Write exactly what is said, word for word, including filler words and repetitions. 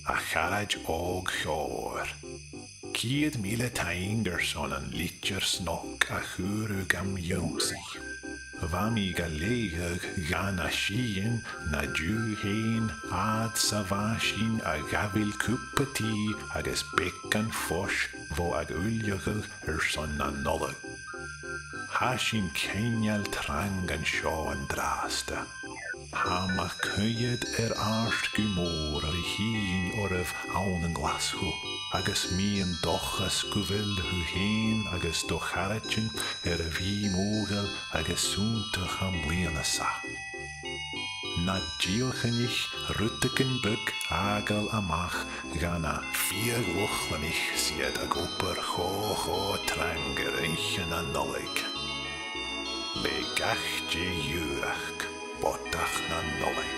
A charaid òg chòir. Ceud mìle taing airson an litir snog a chuir thu gam ionnsaigh. Bha mi ga leughadh dhan a' sìthean na diugh fhèin, fhad 's a bha sinn a' gabhail cupa tì agus beagan fois bho ag ullachadh airson na Nollaig. Tha sinn coibhneil trang an seo an-dràsta. Tha mo chuid air àrd gu mòr ri tighinn oirbh ann an Glaschu, agus mi an dòchas gu bheil thu fhèin agus do charaidean air a bhith modhail agus sunndach am bliadhna sa. Na dìochuimhnich rudeigin beag fhàgail a-mach dha na fìor Lochlannaich 's iad ag obair cho, cho trang air oidhche na Nollaig. Le gach deagh dhùrachd, Bodach na Nollaig.